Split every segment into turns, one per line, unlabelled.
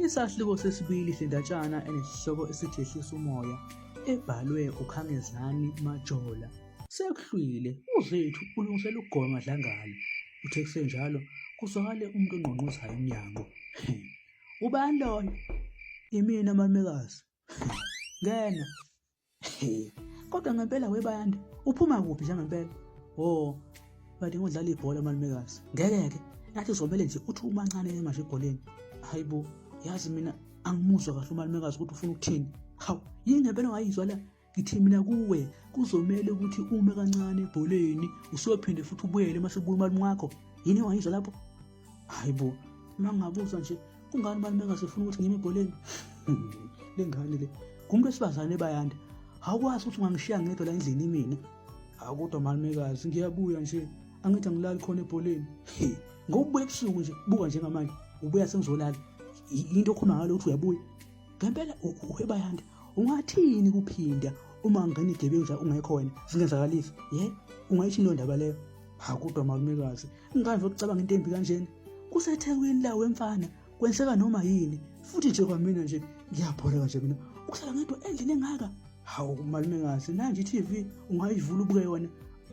Isahluko sesibili sendatshana enesihloko esithi Yehlisa Umoya ebhalwe uKhangezani Majola. Sekuhlwile, uZethu ulungisela ukugoma amadlangala. Uthe kusenjalo kuzwakale umuntu ongqongqozayo emnyango. Ubani loyo? Imina malumekazi. Ngena. Kodwa ngempela webayanda uphuma kuphi nje ngempela? Oh, bathi ngodlala ibhola malumekazi. Ngeke ke. Nathi zomele nje uthi umancane manje ebholeni. Hayibo, yazi mina angimuzwa kahle umalumekazi ukuthi ufuna ukuthini. Hawu, yini ngempela ongayizwa la? Ngithi mina kuwe kuzomele ukuthi ume kancane ebholeni usuyophinde futhi ubuyele uma sekubuya umalume wakho. Yini ongayizwa lapho? Hayi bo, uma ngingabuza nje kungani umalume engasefuna ukuthi ngime ebholeni? Le ngane le ngumuntu wesifazane bayanda. Awukwazi ukuthi ungangishiya ngedwa la endlini mina. Hawu kodwa malumekazi ngiyabuya nje angithi angilali khona ebholeni. Ngokubuya ebusuku nje buka njengamanje ubuya sengizolala. Into okhuluma ngayo ukuthi uyabuya. Ngempela uhebayanda ungathini kuphinda uma ngena igebengu nje ungekho wena zingenzakalisa ye ungayithini leyo ndaba leyo ha kodwa malumekazi ngani ukucabanga into embi kanjena kusethekwini la wemfana kwenzeka noma yini futhi nje kwamina nje ngiyabhoreka nje mina ukusala ngedwa endlini engaka hawu malumekazi nanje i-tv ungayivula ubuke yona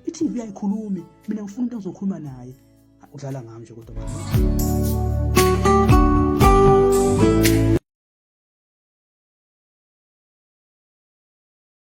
i-tv ayikhulumi mina ngifuna umuntu engizokhuluma naye udlala ngami nje kodwa.